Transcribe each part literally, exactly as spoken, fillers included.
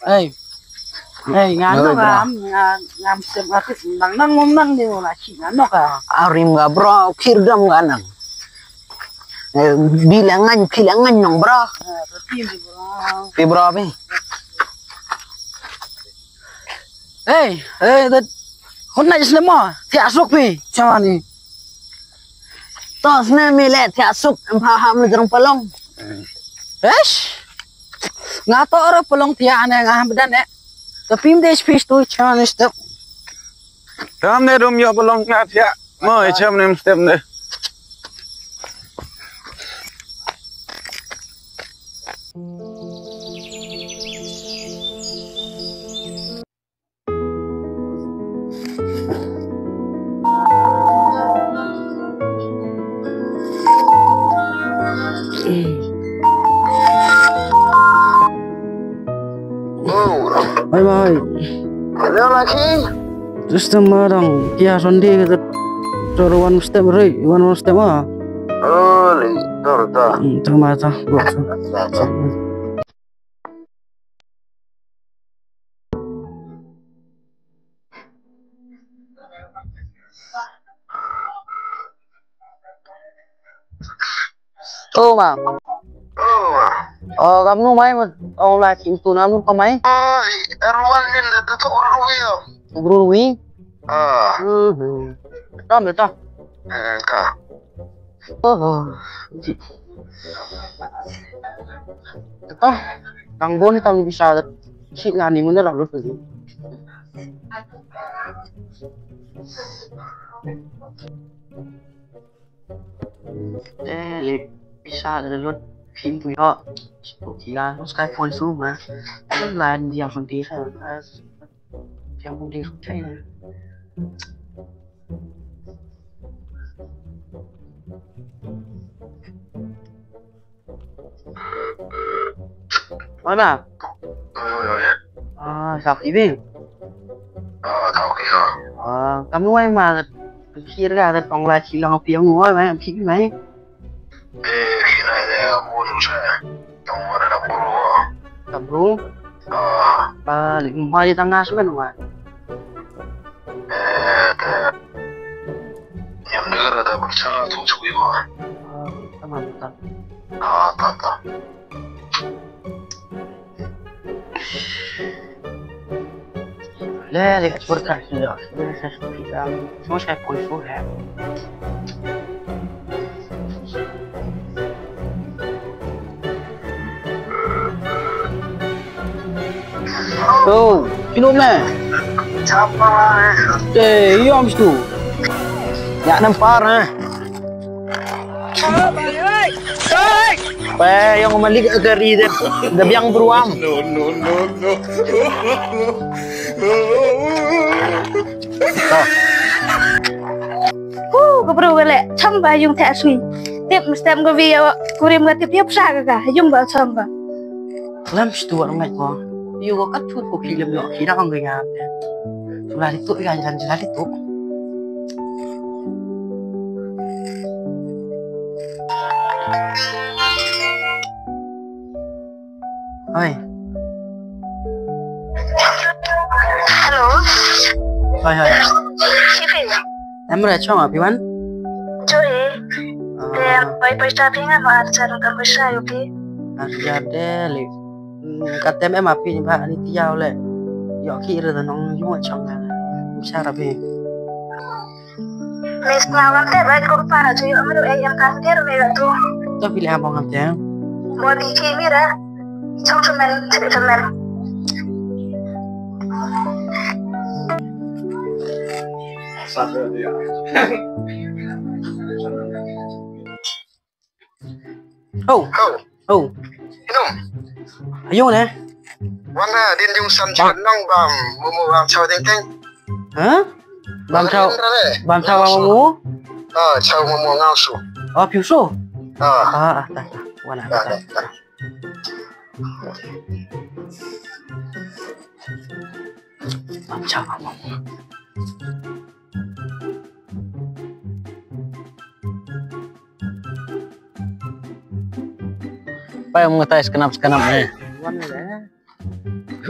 Ei. Ei, nga nok am, nga, ngam sem artist, nang, nang, nang, nang, ni wala chi, nga nok a. Arim nga bro, khir dam nga nang. Eh, bilangan, bilangan nong bro. Eh, berarti ni bro. Pi bro, pi. Ei, ei, dat. Hun na jisne mo, ti asuk pi, chawa ni. To sne mi le thiah suk, em pha ham le jrong palong. Eish. Nga to ro palong thiah ne nga ham dan e. Tapi mde space tu chance step. Tam ne rum yo palong nga thiah. Mo e cham ne step ne. Hai, hai. Hello, Lucky. Terus tama dong, ya, Sunday kita. Tor one step, right? One, one step, ah. Oh, li, tor, tor. Hmm, tama, tor. Tor, tor. O ma. O ma. O, kamnu mai mo, ong la chin tu namnu ka mai. O, i, erwan din da tu ru wi yo. Ru wi? Ah. Mhm. Tam da ta. Eh, ka. Oh. Tah, nang bon hitam bisa dat. Sik ngani mun da lut tu. Eh, le bisa da lut. Kim tu yo. Kila, sky point su ma. Lan dia pun ti sa. Yang pun ti su chai. Oi ma. Oi, oi. Ah, sao ki bi? Ah, sao ki ha? Ah, kamnu ai ma. Kir ka dat ong la chi long pi ong oi ma, pi ma. Eh, kira ya, mo sa. Tong mo na bro. Ka bro? Ah. Ba, ni mo di tanga su kan wa. Eh, ta. Yang negara da bercara tu chui mo. Ah, tamam, tamam. Ah, ta, ta. Le, le, por acá, señor. Somos que por fuera. Oh, sino me? Te, yo, mistu. Ya, nampar, eh. Pe, yung malik ka ri de, de biang beruam. No, no, no, no. Hu, ka bru ka le, cham ba yung the sui. Tip, stem ka vi, kurim ka tip, yap sa ka ka, yung ba cham ba. Lam stu ar ngai ko. Yu ko kat chut ko ki lem yo ki rang ngai nga. Sula di tu ya jalan sula di tu. Hoi. Hello. Hoi, hoi. Chifi. Em re chong api wan? Chori. Ah. Te, bai paisa phi nga ma arjar ka paisa yo phi. Arjar de le. Hmm, katem em api ni ba ni tiaw le. Yo ki re da nong yung chong na. Sara phi. Miss na wan te bai ko pa na chu yo amru e yang ka der me tu. To phi le ha bong am te. Mo di ki mi ra. Chong chu men, chu chu men. Oh. Oh. Oh. Ino? Ayun eh. Wana, din yung san chan nang bam, mumu bam chaw ting ting. Ha? Bam chaw, bam chaw bam mumu? Ah, chaw mumu ngau su. Oh, piu su? Ah. Ah, ah, ta, ta. Wana, ta, ta, ta. Ta. Bam chaw bam mumu. Pai, um, ngetai sekenap-sekenap ni.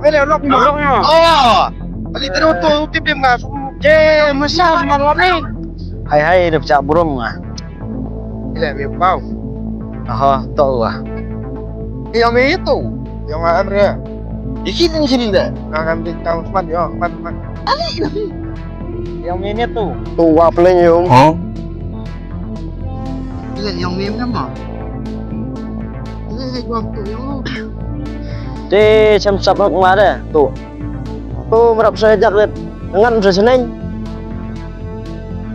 Mele lok mo. Lok mo. Oh. Bali teru tu tip dim nga. Je, masa ma lok ni. Hai hai, dep chak burom nga. Ile mi pau. Aha, to wa. Yang mi tu. Yang am re. Iki ni sini de. Nga kan di tau smat yo, smat, smat. Yang mi ni tu. Tu wa pleng yung. Hah? Ile yang mi nama? Ile hai gua tu yang. Te cham sap hak ma de tu. Tu mrap sa jak de ngan sa seneng.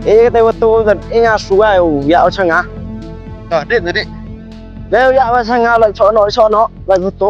E te wa tu de e nga suai u ya o changa. Ah, de, de. De ya wa changa la cho no, cho no, la tu.